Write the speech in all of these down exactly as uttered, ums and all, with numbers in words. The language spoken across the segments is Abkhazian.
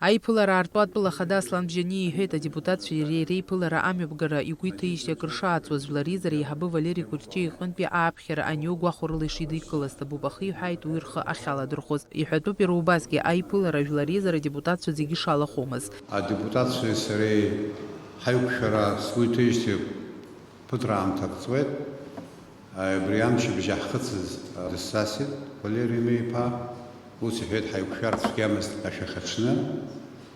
Аиԥылара аарту атәыла ахада Аслан Бжьаниа иҳәеит, адепутатцәеи иареи реиԥылара амҩаԥгара игәы иҭеижьҭеи акыр шааҵуаз, Жәлар реизара еиҳабы Валери Кәырҷиа иҟынтәи ааԥхьара аниоу гәахәарыла ишидикылаз ҭабуп, аха иҳәааит уи рхы ахьаладырхәыз. Иҳәатәуп иара убасгьы аиԥылара Жәлар реизара адепутатцәа зегьы шалахәымыз. Адепутатцәеи сареи ҳаиқәшәара сгәы иҭеижьҭеи ԥыҭраамҭак ҵуеит. Абри амчыбжь ҳхыцыз дысзасит Валери Меиԥа. Ус иҳәеит, ҳаиқәшәар цәгьамызт ашәахьаҽны.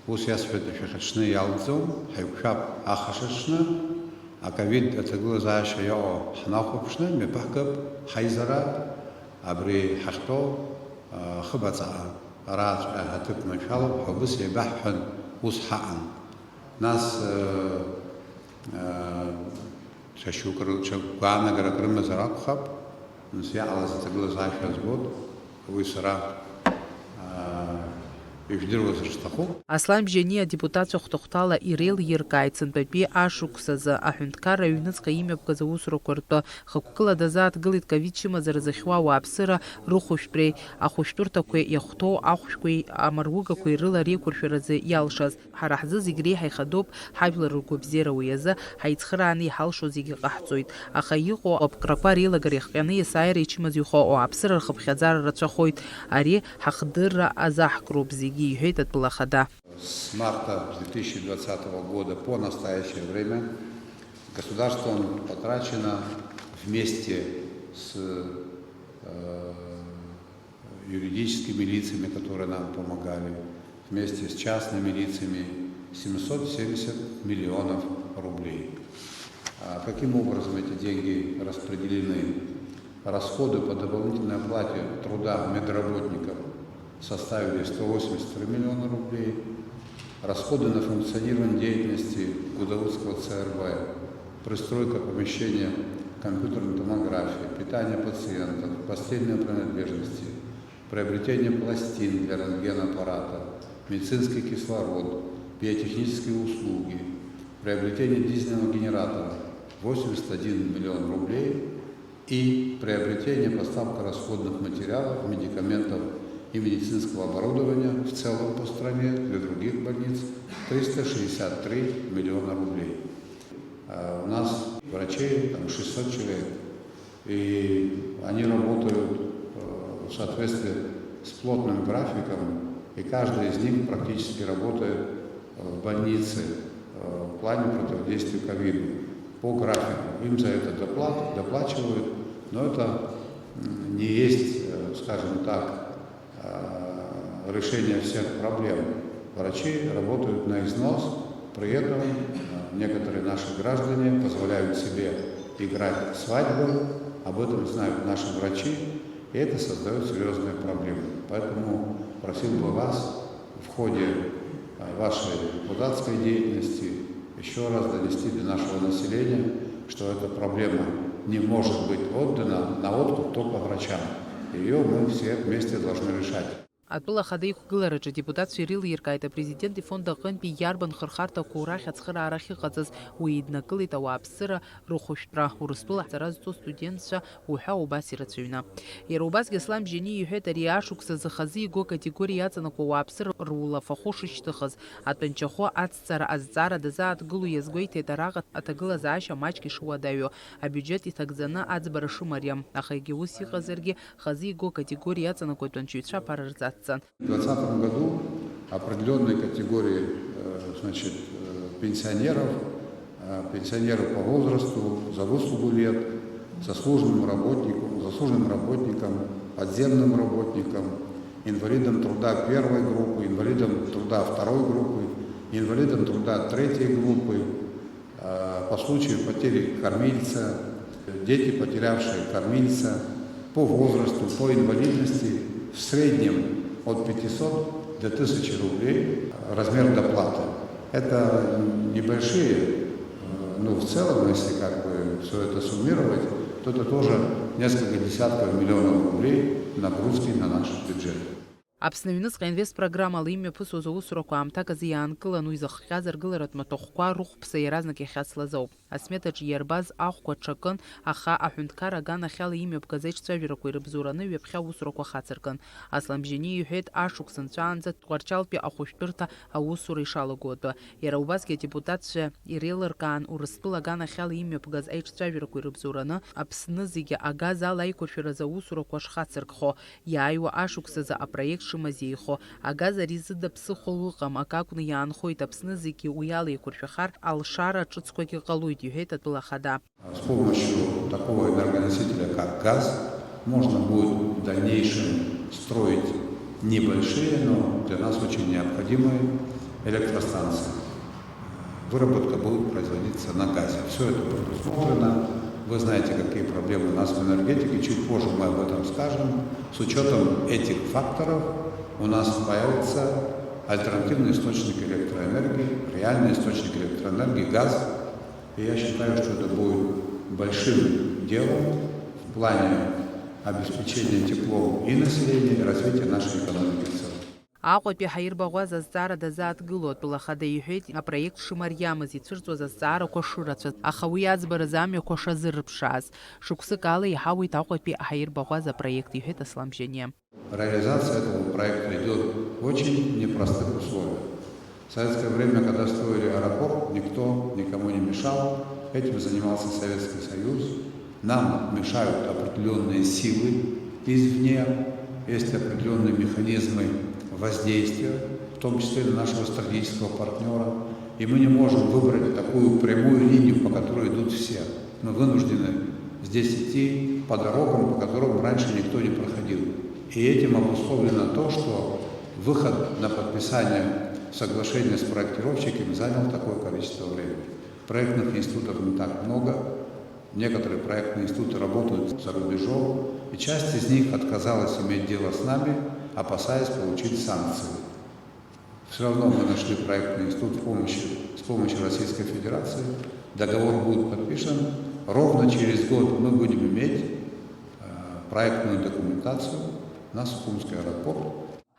Ус иасҳәеит, ашәахьаҽны иалҵӡом, ҳаиқәшәап ахашаҽны. Аковид аҭагылазаашьа иаҟоу ҳнахәаԥшны, имҩаԥаҳгап ҳаизара, абри ҳахьтәоу, а, хыбаҵаа, арааҵәҟьа ҳаҭыԥ маншәалоуп ҳәа убыс еибаҳҳәан, ус ҳаҟан. Нас, э, э, ҽа шьоукы ры-, ҽа гәаанагарак рымазар акәхап, нас иаҟалаз аҭагылазаашьа збоит, уи сара, э, ижәдыруазар сҭахуп. Аслан Бжьаниа адепутатцәа хәҭахәҭала иреилиркааит сынтәатәи ашықәсазы аҳәынҭқарра аҩныҵҟа имҩаԥгаз аусурақәа ртәы. Хықәкыла дазааҭгылеит ковид чымазара зыхьуа ауааԥсыра рыхәышәтәреи, ахәышәтәырҭақәеи иахәҭоу ахәшәқәеи амаругақәеи рыла реиқәыршәаразы иалшаз. Ҳара ҳзы зегь реиҳа ихадоуп ҳажәлар ргәабзиара, уи азы ҳаицхырааны иҳалшо зегьы ҟаҳҵоит. Аха иҟоу аԥкрақәа реилагара иахҟьаны есааира ичымазаҩхо ауааԥсыра рхыԥхьаӡара рацәахоит. Ари ҳахдырра азаҳкроуп зегьы, иҳәеит атәыла ахада. С марта две тысячи двадцатого года по настоящее время государством потрачено вместе с, э, юридическими лицами, которые нам помогали, вместе с частными лицами семьсот семьдесят миллионов рублей. А каким образом эти деньги распределены? Расходы по дополнительной оплате труда медработников составили сто восемьдесят три миллиона рублей. Расходы на функционирование деятельности Гудаутского ЦРБ, пристройка помещения компьютерной томографии, питание пациентов, постельные принадлежности, приобретение пластин для рентгенаппарата, медицинский кислород, биотехнические услуги, приобретение дизельного генератора — восемьдесят один миллион рублей, и приобретение, поставка расходных материалов, медикаментов и медицинского оборудования в целом по стране для других больниц — триста шестьдесят три миллиона рублей. А у нас врачей там шестьсот человек, и они работают, э, в соответствии с плотным графиком, и каждый из них практически работает, э, в больнице, э, в плане противодействия ковиду по графику. Им за это доплат-, доплачивают, но это, м, не есть, э, скажем так, э, решение всех проблем. Врачи работают на износ, при этом, э, некоторые наши граждане позволяют себе играть в свадьбы, об этом знают наши врачи, и это создаёт серьёзные проблемы. Поэтому просил бы вас в ходе, э, вашей депутатской деятельности ещё раз донести до нашего населения, что эта проблема не может быть отдана на откуп только врачам. Её мы все вместе должны решать. Атәыла ахада иқәгылараҿы адепутатцәа ирылиркааит апрезидент ифонд аҟынтәи иарбан хырхарҭақәоу рахь ацхыраара ахьыҟаҵаз, уи еиднакылеит ауааԥсыра рыхәышәтәра, Урыстәыла аҵара зҵо астудентцәа уҳәа убас ирацәаҩны. Иара убасгьы Аслан Бжьаниа иҳәеит, ари ашықәс азы хазы игоу акатегориа иаҵанакуа ауааԥсыра рулафахәы шышьҭыхыз, атәанчахәы ацҵара азҵаара дазааҭгыло иазгәеиҭеит араҟа аҭагылазаашьа маҷк ишуадаҩу, абиуџьет иҭагӡаны аӡбара шымариам, аха егьа ус иҟазаргьы, хазы игоу акатегориа иаҵанакуа атәанчаҩцәа аԥара рзацҵан. В двадцатом году определённые категории, э, значит, э, пенсионеров, э, пенсионеры по возрасту, за выслугу лет, заслуженным работникам, заслуженным работникам, подземным работникам, инвалидам труда первой группы, инвалидам труда второй группы, инвалидам труда третьей группы, э, по случаю потери кормильца, дети, потерявшие кормильца, по возрасту, по инвалидности, в среднем от пятисот до тысячи рублей размер доплаты. Это небольшие, э, но в целом, если как бы всё это суммировать, то это тоже несколько десятков миллионов рублей нагрузки на наш бюджет. Аԥсны аҩныҵҟа инвест программала имҩаԥысуаз аусурақәа аамҭак азы иаанкылан, уи зыхҟьаз аргыларатә маҭәахәқәа рыхәԥса иаразнак иахьацлаз ауп. асметаҿы иарбаз ахәқәа ҽакын, аха аҳәынҭқар аганахьала имҩаԥгаз аиҿцәажәарақәа ирыбзоураны ҩаԥхьа аусурақәа хацыркын. Аслам Бжьаниа иҳәеит, ашықәс нҵәаанӡа Тҟәарчалтәи ахәышәтәырҭа аусура ишалаго атәы. Иара убасгьы адепутатцәа иреилыркаан Урыстәыла аганахьала имҩаԥгаз аиҿцәажәарақәа ирыбзоураны Аԥсны зегьы агаз ала аиқәыршәаразы аусурақәа шхацыркхо, иааиуа ашықәсазы апроект шымазеихо, агаз ари зыда ԥсыхәа ыҟам, акакәны иаанхоит, Аԥсны зегьы уи ала еиқәыршәахар, алшара ҿыцқәагьы ҟалоит, иҳәеит атәыла ахада. С помощью такого энергоносителя, как газ, можно будет в дальнейшем строить небольшие, но для нас очень необходимые электростанции. Выработка будет производиться на газе. Все это предусмотрено. Вы знаете, какие проблемы у нас в энергетике. Чуть позже мы об этом скажем. С учетом этих факторов у нас появится альтернативный источник электроэнергии, реальный источник электроэнергии, газ. И я считаю, что это будет большим делом в плане обеспечения теплом и населения, и развития нашей экономики в целом. Аҟәатәи ҳаирбаӷәаза азҵаара дазааҭгыло атәыла ахада иҳәеит, апроект шымариамыз, ицәырҵуаз азҵаарақәа шырацәаз, аха уи аӡбаразы амҩақәа шазырԥшааз. Шықәсык ала иҳауеит Аҟәатәи ҳаирбаӷәаза апроект, иҳәеит Аслам Бжьаниа. Реализация этого проекта идёт в очень непростых условиях. В советское время, когда строили аэропорт, никто никому не мешал. Этим занимался Советский Союз. Нам мешают определённые силы извне. Есть определённые механизмы воздействия, в том числе на нашего стратегического партнёра. И мы не можем выбрать такую прямую линию, по которой идут все. Мы вынуждены здесь идти по дорогам, по которым раньше никто не проходил. И этим обусловлено то, что выход на подписание соглашения с проектировщиками занял такое количество времени. Проектных институтов не так много. Некоторые проектные институты работают за рубежом, и часть из них отказалась иметь дело с нами, опасаясь получить санкции. Все равно мы нашли проектный институт в помощи, с помощью Российской Федерации. Договор будет подписан. Ровно через год мы будем иметь э, проектную документацию на Сухумский аэропорт.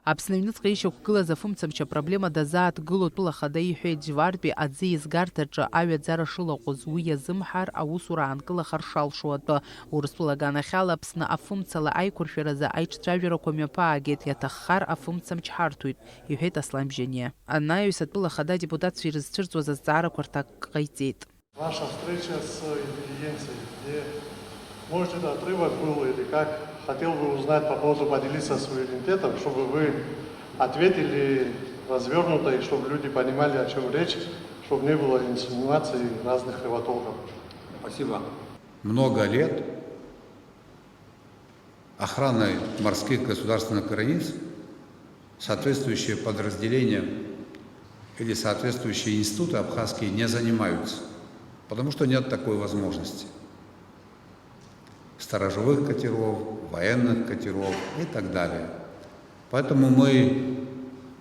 Аԥсны аҩныҵҟа ишьақәгылаз афымцамч апроблема дазааҭгыло атәыла ахада иҳәеит, Џьвартәи аӡы еизгарҭаҿы аҩаӡара шылаҟәыз уи иазымҳар, аусура аанкылахар шалшо атәы. Урыстәыла аганахьала Аԥсны афымцала аиқәыршәаразы аиҿцәажәарақәа мҩаԥаагеит, иаҭаххар афымцамч ҳарҭоит, иҳәеит Аслан Бжьаниа. Анаҩс атәыла ахада адепутатцәа ирызцәырҵуаз азҵаарақәа рҭак ҟаиҵеит. Ваша встреча с интеллигенцией, где, может, это отрывок был, или как, хотел бы узнать по поводу, поделиться суверенитетом, чтобы вы ответили развёрнуто, и чтобы люди понимали, о чём речь, чтобы не было инсинуаций, разных кривотолков. Спасибо. Много лет охраной морских государственных границ соответствующие подразделения или соответствующие институты абхазские не занимаются, потому что нет такой возможности. Сторожевых катеров, военных катеров и так далее. Поэтому мы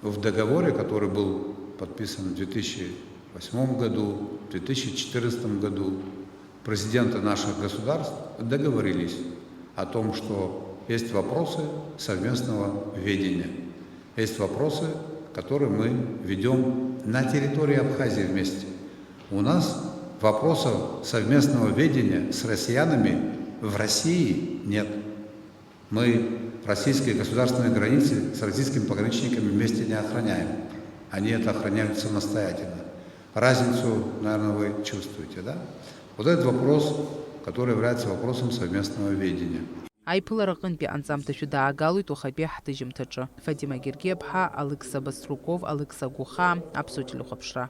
в договоре, который был подписан в две тысячи восьмом году, в две тысячи четырнадцатом году, президенты наших государств договорились о том, что есть вопросы совместного ведения, есть вопросы, которые мы ведём на территории Абхазии вместе. У нас вопросов совместного ведения с россиянами в России нет. Мы российские государственные границы с российскими пограничниками вместе не охраняем. Они это охраняют самостоятельно. Разницу, наверное, вы чувствуете, да? Вот этот вопрос, который является вопросом совместного ведения. Аиԥылара аҟынтәи анҵамҭашәа даагалоит уахатәи ҳҭыжьымҭаҿы. Фатима Гергиаԥҳа, Алықьса Баструков, Алықьса Гәыхаа, Аԥсуа телехәаԥшра.